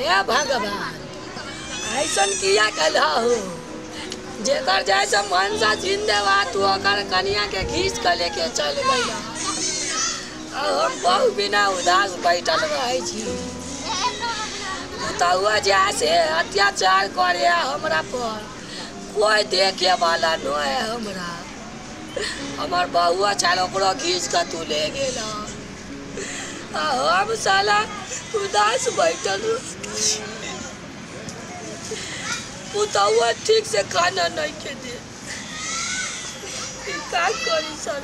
हे भगवान, ऐसन किया कल हो जेकर जैसे मनसा जिंदे बा तू ओकर कनिया के घींच के लेके चल गइल। हम बहु बिना उदास बैठल रहे छी। पुतहुआ जैसे अत्याचार करे हमरा पर, कोई देखे वाला नहीं है हमरा। हमर बहुआ चाल ओकरो घींच के तू ले गेल, हम साला उदास बैठल। पुतहुआ ठीक से खाना नहीं के दे, का करी सर।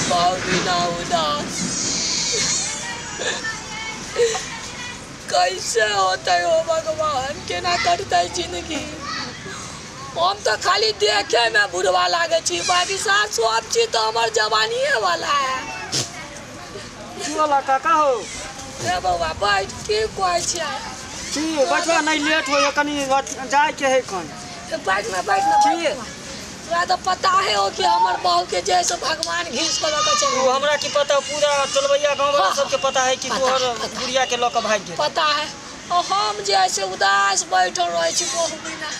बहु बिना उदास कैसे होता है हो भगवान, केना कटता है जिंदगी। हम तो खाली देखे में बुढ़वा लागे छी, बाकी साथ सब चीज तो हमार जवानीए वाला है। की वाला काका हो? ए बौआ बैठ, की कहै छियै? की बैठबा नहीं, लेट होइए कनी जाय के है कन। बैठ ना बैठ ना। की तोरा तो पता है हो कि हमर बहू के जैसे भगवान घींच के लऽ के चल। ओ हमरा की पता, पूरा टोलबैया गांव वाला सबके पता है कि तोहर गुड़िया के लऽ के भागि गेल। पता है। और हम जैसे उदास बैठल रहै छी बहू बिना।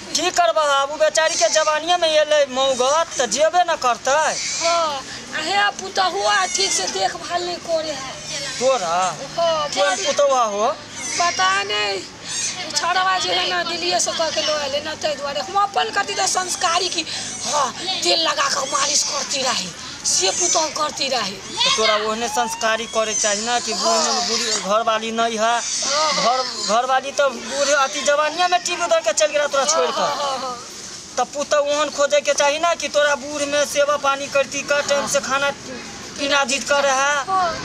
की करबह, आब उ बेचारी के जवानिये में एलै मौगत तऽ जेबे न करतै। हाँ, हे पुतहुआ ठीक से देखभाल नहीं करे है तोरा। हाँ, कोन पुतहुआ हो? पता नहीं, छड़वा जे है ना दिल्लीए से कह के लो आले ना, ताहि दुआरे हम अपन करती तऽ संस्कारी की हाँ तेल लगा के मालिश करती रही, से पुतहु करती रही। तो तोरा ओहने संस्कारी करे चाही ना कि बूढ़ में बूढ़ी घरवाली नहीं है। घरवाली तो बूढ़ अति जवानिया में टीवी उधर के चल गेला तोरा छोड़ के। तब पुतहु ओहन खोजे के चाही ना कि तोरा बूढ़ में सेवा पानी करती का, टाइम से खाना पीना जीत कर है,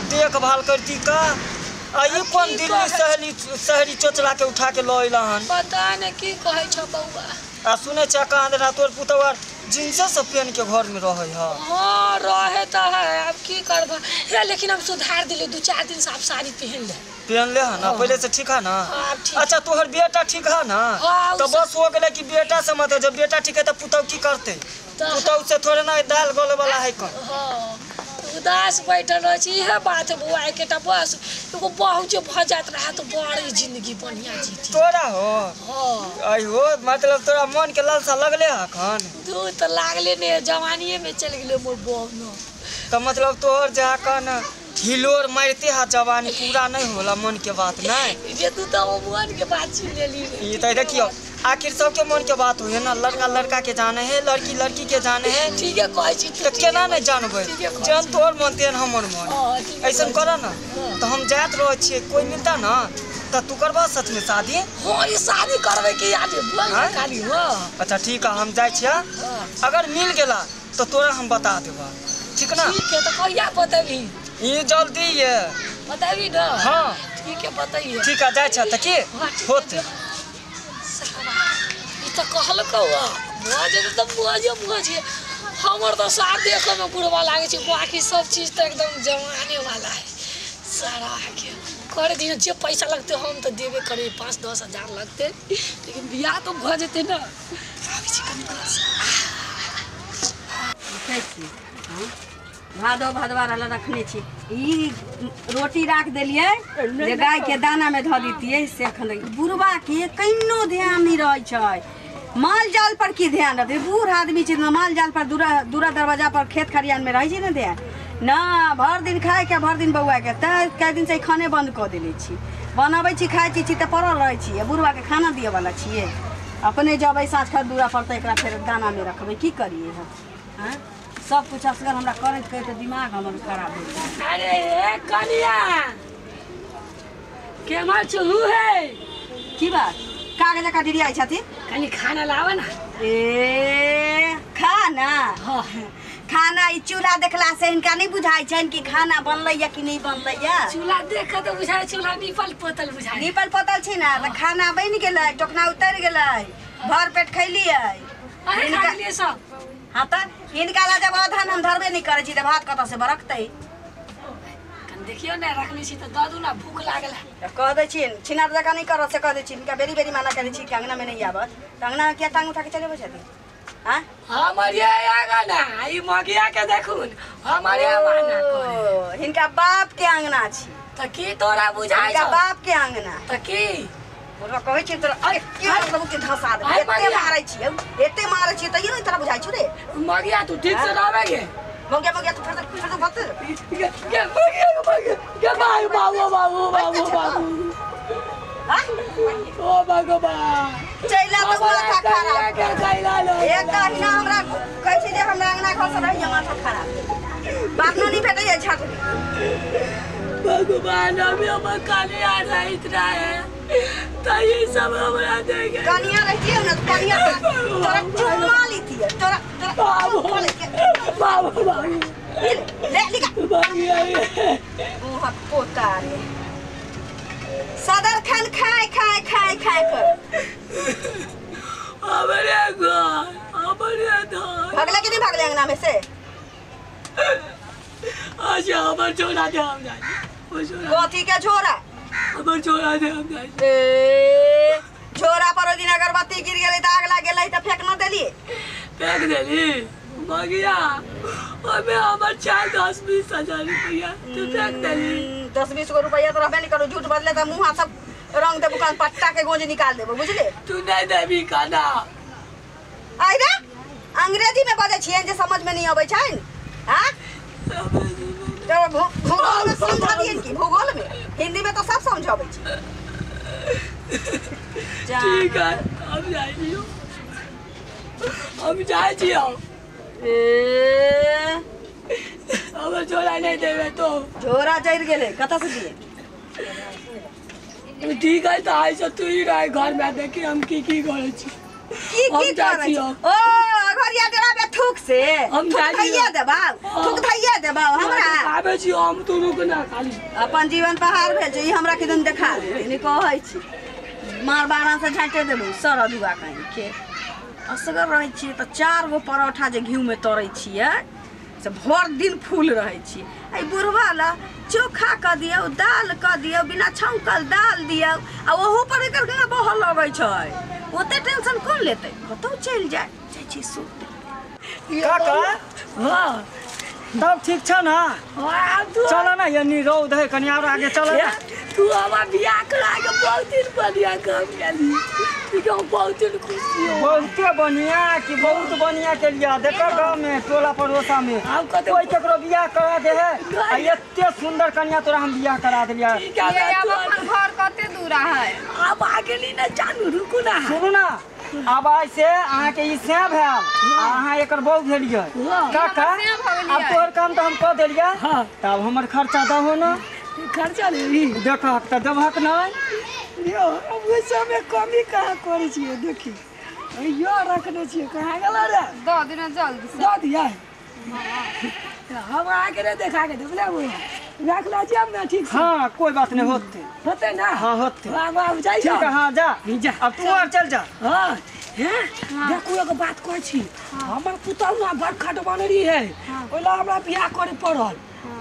देखभाल करती का। आ ई कोन दिल्ली शहरी शहरी चोचला के उठा के लऽ अइला हन? पता नहीं की कहै छौ बौआ। आ सुनै छै कहाँ देना तोर पुतहु जींसे सब पहन के घर में रहे है। हाँ रहे तो है, अब की करबा हे। लेकिन हम सुधार दिले, 2-4 दिन से आप साड़ी पहन ले। पहन ले है ना? पहले से ठीक है ना? हाँ, ठीक। अच्छा तोहर बेटा ठीक है ना? हाँ, तो बस हो गेलै कि बेटा से मत, जब बेटा ठीक है तो पुतहु की करते? पुतहु से थोड़े ना दाल गले वाला है कौन। हाँ, उदास बैठल रहे छी। इहे बात है बौआ, एकेटा बस एगो बहू जे भऽ जाइत रहे तो बड़ी जिंदगी बढ़िया जीती तोरा हो। हाँ अहो मतलब तोरा मन के लालसा लगले हखन? दूध तो लागले ने, जवानीए में चल गेलै मोर बहू न। तो मतलब तोहर जा कन हिलोर मारते हा जवानी पूरा नहीं होला मन के बात नहीं। जे तू तो मन के बात सुन लेली। ई तो देखियो आखिर सबके मन के बात होय ना, लड़का लड़का के जाने है, लड़की लड़की के जाने है। ठीक है कहै छी तो केना नहीं जानबै, जहन तोहर मन तेहन हमर मन। ऐसन कर ना तो हम जात रहै छियै, कोई मिलता ना तो तू करबा सच में शादी? हाँ ये शादी करबै के याद बोल खाली। हाँ अच्छा ठीक है, हम जाइ छियै। अगर मिल गेला तो तोरा हम बता देबा, ठीक ना? ठीक है, तो कहिया बतेबी? ई जल्दी ये बतेबी ना? हाँ ठीक है बताइए। ठीक है जाइ छ त की होत। ई त कहलकौ भऽ जेतै तऽ भऽ भऽ। हमर तो साथ देखे में बुढ़वा लागे छै, बाकी सब चीज तो एकदम जमाने वाला है। सारा के कर दियो, जे पैसा लगते हम तो देबे करे, 5-10 हजार लगते, लेकिन बियाह तो भऽ जेतै ना। आबै छी कनी छी भादो भादवा रहल रखने छी। ई रोटी राख देलियै जे गाय के दाना में धऽ दितियै, से एखन बुढ़वा के कहिनो ध्यान नहीं रहै छै। माल जाल पर की ध्यान रहतै? बूढ़ आदमी छै ने, माल जाल पर दूरा दूरा दरवाजा पर खेत खरियान में रहै छै ने ध्यान ना। भरि दिन खाय के भरि दिन बौआ के, तैं कए दिन से खाने बंद कऽ देने छी। बनाबै छी खाइ छी तऽ पड़ल रहै छियै, बुढ़वा के खाना दिअ वाला छियै। अपने जबै साँझ खन दूरा पर तऽ एकरा फेर दाना में रखबै, की करियै हम? आँय सब कुछ असगर हमरा करैत करैत दिमाग हमर खराब हो गेल। अरे ए कनिया केना चलू है? की बात कागज जकाँ डिरियाइ छथिन? कनी खाना लावा ना। ए खाना? हाँ खाना ई चूल्हा देखला से हिनका नहीं बुझाइ छनि कि खाना बनलै या कि नहीं बनलै या। चूल्हा देख के तो बुझाइ, चूल्हा निपल पोतल बुझाइ। निपल पोतल छै ना तऽ खाना बनि गेलै, टोकना उतरि गेलै, भर पेट खैलियै। अरे खा लेलियै सब। हाँ तऽ हिनका ला जब अधन हम धरबे नहीं करै छी तऽ भात कतऽ से बरकतै? कन देखियौ ने रखने छी तऽ दऽ दू ना, भूख लागल है। कह दै छियनि छिनार जकाँ नहीं करत से कह दै छी। हिनका बेरी बेरी मना करै छी कि अंगना में नहीं आबत, तऽ अंगना में किया टांग उठा के चलेबै छथिन? हां हमर ये आंगना ई मगिया के देखुन हमरे माना करे हिनका बाप के अंगना छी त की तोरा बुझाय हिनका बाप के अंगना त की तोरा कहै छी तोरा अरे के मतलब के धसा दे एते मारै छी एते मारै छी तैयो नहीं तोरा बुझाय छु रे मगिया तू ठीक से रहबे मगिया मगिया तू फिर बत के मगिया मगिया के बाबू बाबू बाबू बाबू बाबू हां ओ भगवान चैला तो माथा खराब के चैला लो एक महीना हमरा कहै छी जे हमरा अंगना घर से रहिए माथा खराब बाप नहीं भेटै झाट भगवान अभी हमर कनिया रहित रहे त ई सब हमरा दे के कनिया रहितियै न कनिया तोरा चुम्मा लितियै तोरा बाबू बाबू बाबू ले निकाल मगिया मुँह पोता रे सदर खान खाए खाए खाए खाए कर हमरे घर हमरे धन भगले कि नहीं भगले अंगना में से अच्छा हमर झोरा दे हम जाई कथी के झोरा हमर झोरा दे हम जाई ए झोरा पर ओ दिन अगरबत्ती गिर गेलै त आग लाग गेलै त फेंक न देलिए फेंक देली मगिया ओमे हमर 4-10 20 हजार रुपया तू फेंक देली 10-20 गो रुपया त रहबे नहीं करू झूठ बजले त मुंह हाथ सब रंग देबो कान पट्टा के गोंज निकाल देबो बुझले तू नहीं देबी खाना आई रे अंग्रेजी में बजै छियन जे समझ में नहीं अबै छैन हां तो भूगोल में समझा दियन की भूगोल में हिंदी में तो सब समझाबै छी ठीक है हम जाइ छियो हम जाइ छियो ए हमर झोरा नहीं देबे तो झोरा जरि गेलै कतऽ से दिए ठीक है तो आई से तू ही रह घर में देखी हम की की करै छी की की करै छी ओ घरिया डेरा में थूक से हम थूक धैया देबा थूक धैया देबा हमरा आबै छी हम तू रुक ना खाली अपन जीवन पहाड़ भेल छै ई हमरा किदन देखा दे नहीं कहै छी मार बारा से झाँटे देबो सर अदुआ कहीं के असगर रहै छियै तऽ 4 गो परोठा जे घी में तरै छियै से भर दिन फूल रहै छियै। एहि बुढ़वा ला चोखा कऽ दियौ दाल कऽ दियौ बिना छौंकल दाल दियौ आ ओहू पर एकर गना बहऽ लगै छै। ओते टेंशन कोन लेतै कतौ चलि जाय जाइ छी सुतै। काका हां तब ठीक छ ना? चल ना यनी रौद है कनी और आगे चल ना। तू हमरा बियाह करा के बहुत दिन बढ़िया काम केली ठीक है बहुत दिन खुशी हो बहुते बढ़िया कि बहुत बढ़िया के लिया देखो गांव में टोला पड़ोसा में कोई केकरो बियाह करा दे है आ एते सुंदर कन्या तोरा हम बियाह करा देलिया। ये अब अपन घर कते दूर है अब आगे ली ना जानू रुकू ना सुनू ना अब ऐसे अहाँ के ई सेब भेल अहाँ एकर बहु भेलियै काका अब तोहर काम तो हम कऽ देलियै तब हमर खर्चा दहो ना। खर्चा लेबी देखहक तऽ देबहक नहि यौ अब ओहि सबमे कमी कहाँ करै छियै देखी यो रखने छियै कहाँ गेल रे दऽ दिना जल्दी दऽ दियै हम अहाँके नहि देखा के देब ने रख लै छी हम ना ठीक से। हाँ कोई बात नहीं होते होते ना हाँ होते आब जाइ ठीक है हाँ जा अब तू और चल जा। हाँ हैं देखू एगो बात कहै छी हमर पुतहु ना बड़ खटबनरी है ओहि ला हमरा बियाह करे पड़ल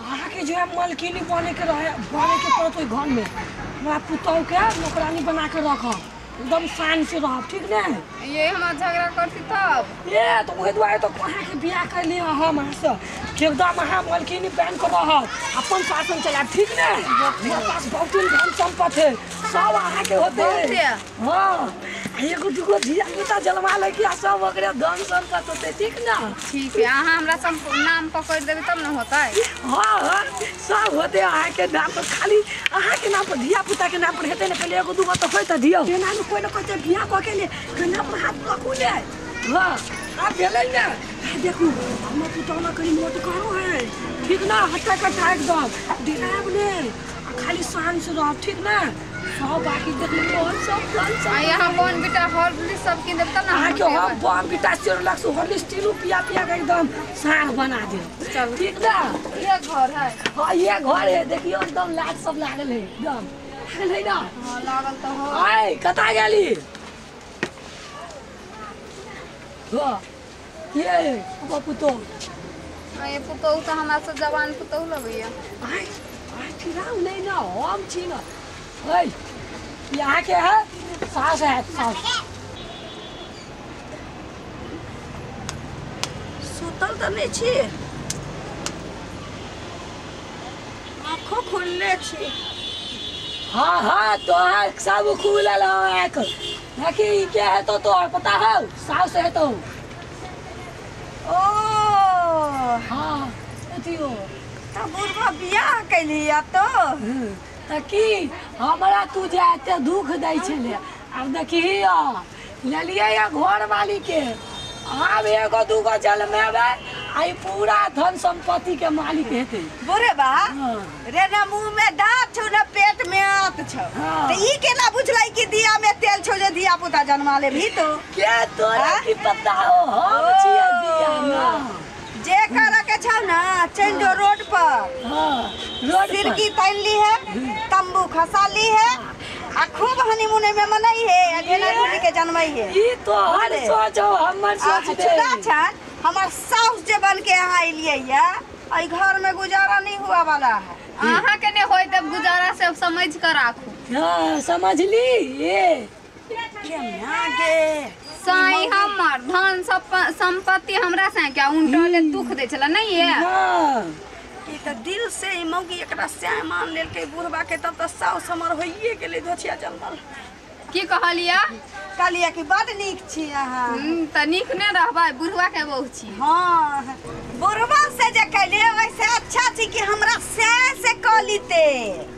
अहाँके जो है मलकिनी बने के रहे बने के पड़त ओहि घर में हमरा पुतहु के नौकरानी बना के रखब एकदम शान से रहब ठीक ने। ये हमरा झगड़ा करती तब ये तो ओहि दुआरे तो अहाँके बियाह कैली हम अहाँसँ कि एकदम अहाँ मलकिनी बनि के रहब अपन शासन चलायब ठीक ने। हमरा पास बहुत धन सम्पत्ति है सब अहाँके होते हाँ एगो दूगो धिया पुता जन्मा लै कि सब ओकरे धन सम्पत्ति होते ठीक ना। ठीक है अहाँ हमरा सब नाम पकड़ देबै तब न होतै। हाँ हाँ सब होते अहाँके नाम पर खाली अहाँके नाम पर धिया पुता के नाम पर हेतै ने पहिले एगो दूगो तऽ होय तऽ दियौ एना मे कोइ न कोइ बियाह कऽ के ले कन्या पर हाथ रखू ने। हाँ आब भेलै ने देखू हमर पुतहु ने कनि मोट करो है ठीक ना हट्टा कट्टा एकदम डरायब ने खाली शान से रहब ठीक ना सब बाकी देख लियौ सब धन आ यहाँ बॉर्नविटा हॉर्लिक्स सब किन देब तब ना अहाँके हम बॉर्नविटा सेरोलक्स हॉर्लिक्स तीनू पिया पिया के एकदम साग बना देब ठीक ना। ये घर है हाँ ये घर है देखियौ एकदम लाइट सब लागल है एकदम लागल है ना। हाँ लागल तो हो आय कतऽ गेली हाँ ये हमर पुतहु ये पुतहु तऽ हमरा से जवान पुतहु लगैया। आय आय फिराउ नहि ना हम छी ना ओए यहाँ के है सास है सास। सुतल तऽ नहि छी, आँखो खुलले छी। हाँ हाँ तोहर सब खुलल हो आँख। देखी के है तो तोहर पता है सास है तो। ओ हाँ अथियो त बुढ़वा बियाह कैली आ तो त की हमरा तू जे एते दुख दै छले, आब देखी लेलियै या घर वाली के, आब एगो दूगो जन्मेबै आई पूरा धन संपत्ति के मालिक हेतै। बुढ़वा रे ना मुंह में दांत छौ ना पेट में आंत छौ, त ई केना बुझलै कि दिया में तेल छौ जे धिया पुता जन्मा लेबही तो? के तोरा की पता हो हम छियै दिया ना। जे करे के छौ ना चलि जो रोड पर। हाँ रोड पर सिरकी तानि ली है, तंबू खसा ली है आ खूब हनीमून में मनई है आ ढेला ढोली के जन्मई है। ई तोहर सोच हो हमर सोच दे। छन हमर साउस जे बन के यहाँ एलियै या एहि घर में गुजारा नहीं हुआ वाला है। अहाँ के नहीं होय तब गुजारा से समझ कर राखू। हाँ समझली ये के साई हमर धन सब संपत्ति हमरा से क्या उनटले दुख दे छला नहीं है। हां ई त दिल से ई मौगी एकरा से मान लेलकै बुढ़बा के, तब त साउस हमर होइए गेलै धोछिया जन्मल। की कहलिया? कहलिया कि बड नीक छी अहाँ। त नीक ने रहबै बुढ़वा के बहु छी। हां बुढ़वा से जे कहलिए वैसे अच्छा छी कि हमरा से कह लीते।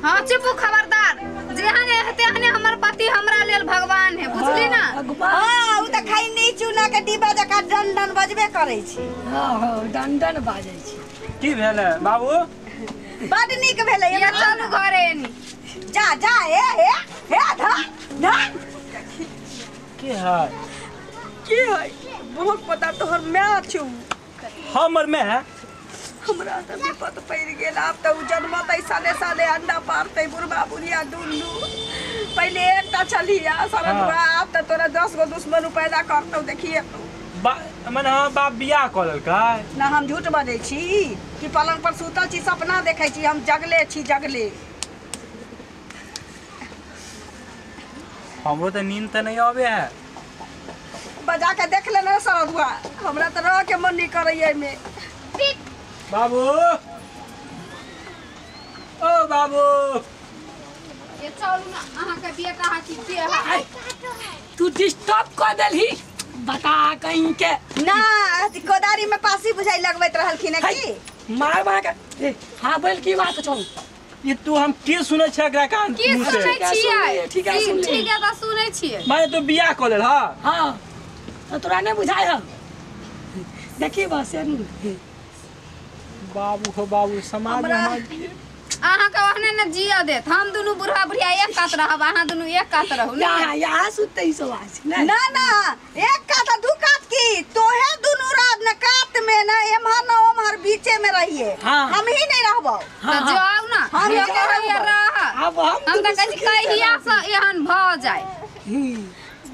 हां चुप खबरदार, जेहने हेते हने हमर पति हमरा लेल भगवान है, बुझली ना? हां उ त खैनी चूना के डिब्बा जका डंडन बजबे करै छी। हां हां डंडन बाजै छी। की भेल बाबू? बड नीक भेलै। ये चलू घरे एनी। जा जा ए ए ए धा धा की है? की है? बहुत पता तोहर my छौ। हमर my? हमरा त विपत पड़ि गेल। आब त उ जन्मतै साले साले अंडा पारतै बुढ़बा बुढ़िया दुनू। पहिले एकटा छलिया सरदुआ, आब त तोरा 10 गो दुश्मन पैदा करतौ। देखिए मने हाँ बाप बियाह कऽ लेलकै ना? हम झूठ बजै छी कि पलंग पर सुतल छी सपना देखै छी? हम जगले छी जगले। हमरो त नींद त नहीं आवे है। बजा के देख लेना सरदुआ, हमरा त रह के मन नहीं करैया एमे। बाबू ओ बाबू ये चलू ना अहाँ के बेटा हा की के है? तू डिस्टर्ब कर देलही बता कहीं के ना। कोदारी में पासी बुझाई लगबैत रहलखिन की? मार मार के। हां बोल की बात छौ? ये तू हम की सुनै छै एकरा कान की सुनै छियै? ठीक है ठीक है त सुनै छियै। माने तू बियाह क लेल? हां हां त तोरा नै बुझाय है? देखी बस बाबू हो बाबू समाज में अहाँ के ओहने न जिया देत। हम दुनू बुढ़ा बुढ़िया एक कात रहब, अहाँ दुनू एक कात रहू। ना यहाँ सुतै सब आज ना ना एक कात दू कात की तोहे दुनू रात न कात में न एम्हर न ओम्हर बीचे में रहिए। हम ही नहीं रहबौ त जाउ ना हम रह। अब हम त कहै छी कहिया से एहन भ जाय।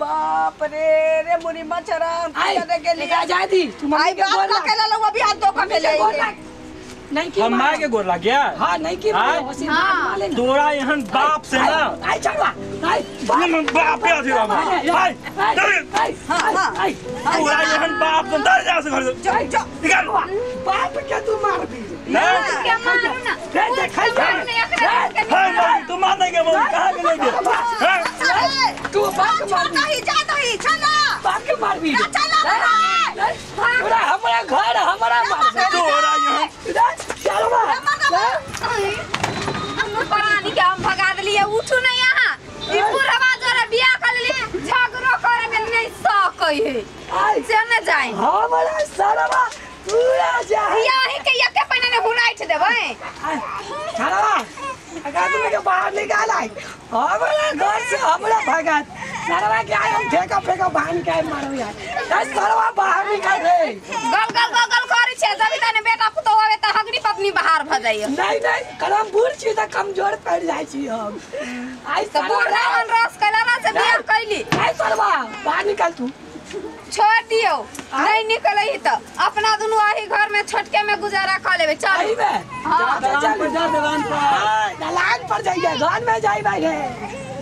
बाप रे रे मुनि मचराम करे गेली जा दी तू मम्मी के गोर लाग के ललो अभी हाथ धो के ले। नहीं की हम मां के गोर लाग गया? हां नहीं की हां तोरा एहन बाप से ना आई चलवा आई बाप के अथी बाबा आई हां हां तोरा एहन बाप से डर जा से घर से जा निकल। बाप के तू मारबी नहीं के मारू ना देख हां तू मार नहीं के मम्मी कहां के ले गया तू? बाप छोड़ दही जा दही चला बाप के मारबी चला हमरा हमरा घर हमरा मार तोरा यहां चलवा पानी के हम भगा देलिए। उठू नहीं यहाँ ई बुढ़वा जोरे बियाह कर लेली झगड़ो करे में नहीं सकै है से न जाए हमरा सरवा पूरा जा यही के यके पहिने ने हुराइठ देबै। चलवा अगर तुम के बाहर निकाल आई हमरा घर से हमरा भगात सरवा के आए हम फेंका फेंका बांध के मारू यार। सरवा बाहर निकाल रे। गल गल गल गल करै छै जब तने बेटा पुतोह आवे त हगरी पत्नी बाहर भ जाइए। नहीं नहीं कलम बूढ़ छी त कमजोर पड़ जाय छी हम। आई त बूढ़ रहन रस कैला ना से बियाह कैली। आई सरवा बाहर निकाल तू छोड़ दियो नहीं निकलै त अपना दुनू आही घर में छोटके में गुजारा क लेबै। चल हां दलान पर जा, दलान पर दलान पर जाइए घर में जाई भाई रे।